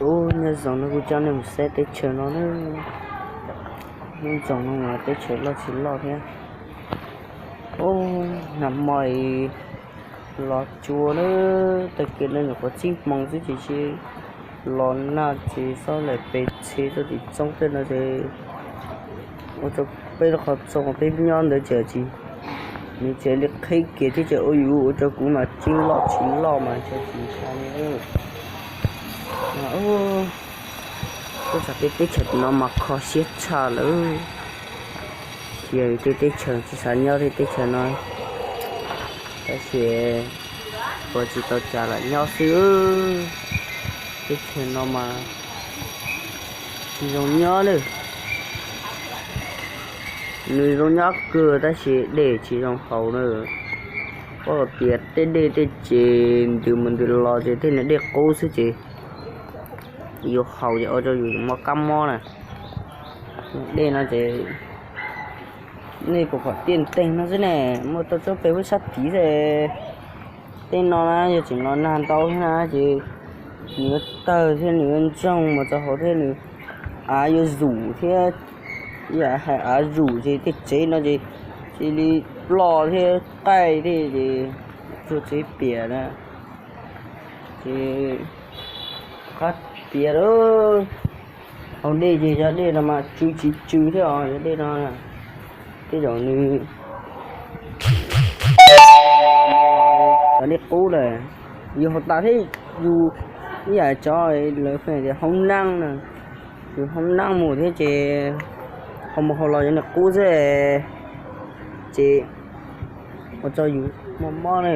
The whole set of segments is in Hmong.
Ub, nyob zoo no kuv coj nej mus saib teb chaws no na. Nyob zoo no mas teb chaws loj tsis loj thiab. Ub, nag hmo los cua na, tag kis no nyuam qhuav txij hmoo xwb ces tsis los nag ces xob laim pes txhe tuaj tim txoob tej no ces ua rau peb lub qhov txos peb nyob ntawd ces tsis, nws tseem li qheb kiag thiab ces ua yus ua rau kuv mas tsis loj tsis loj mas tsis ntshai li. Tuaj txog tej teb chaws no mas kho siab tshaj lawm. Cia tej teb chaws tsis xav nyob tej teb chaws no, tab sis ua tsis tau cas lam nyob xwb. Teb chaws no mas tsis zoo nyob li. Nws zoo nyob kawg tab sis dej tsis zoo haus na. Koj tias tej dej tej tsev ntws mus ntws los ces tej niag dej qub xwb ces yus haus ces ua rau yus muaj kab mob na. Dej no ces nej pom kom tiaj nteeg no xwb ne, muaj tau tsob pes huab sab tid xwb. Tej no na yog tseem los nag ntau thiab na ces nws yuav tawg thiab nws yuav ntsoog mus txog hauv thiab nws av yuav zus thiab, hais av zus ces tej tsev no ces cia li ploj thiab qaij thiab ces tsuag tsev piam na. Ces qab piam lawm. Haus dej ces cov dej no mas tsw tsis tsw thiab os, cov dej no tej zaum nws cov dej qub lawm, yus haus tas thiab yus ib yam cov lawv tias hoob nab na, yus hoob nab mus thiab ces haus mus haus los cov dej qub xwb ces ua rau yus muaj mob na.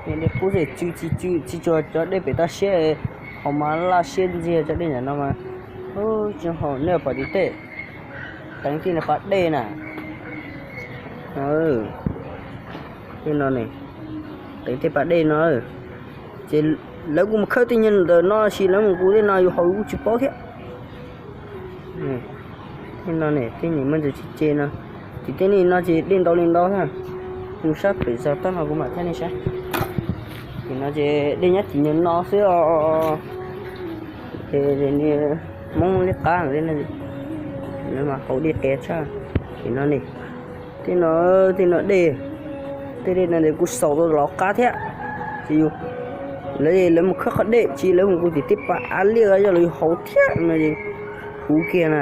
Dej qub xwb tsw tsis tsw, tsis tsuas cov dej pem toj siab, haus mas laj siab ntxiag cov dej ntawm no mas. Tsis haus nej pom tim tej teev tej pas dej na. Tej no ne, teev tej pas dej no ces lawv kuj mus khawb tej nyuag ntawm no sis lawv mus kuv tej no yus haus kuj tsis paub thiab. Tej no ne tej niag muaj ntsis tsis ce no, ces tej niag no ces dej ntau li ntau na. Mus sab pem zog tag no kuv mam thaij nej saib. Ces no ces dej nyob tim nyuag no xwb os. Ces niag Hmoob liab qab no, lawv mas haus dej qias tshaj. Ces no ne, tej no, tej no dej, tej dej no ces kuj xaus tau los qab thiab. Ces yus, lawv, lawv mus khawb qhov dej tsis lawv mus kuv tim tej pas av liaj yog lawv yus haus thiab no es huv kiag na.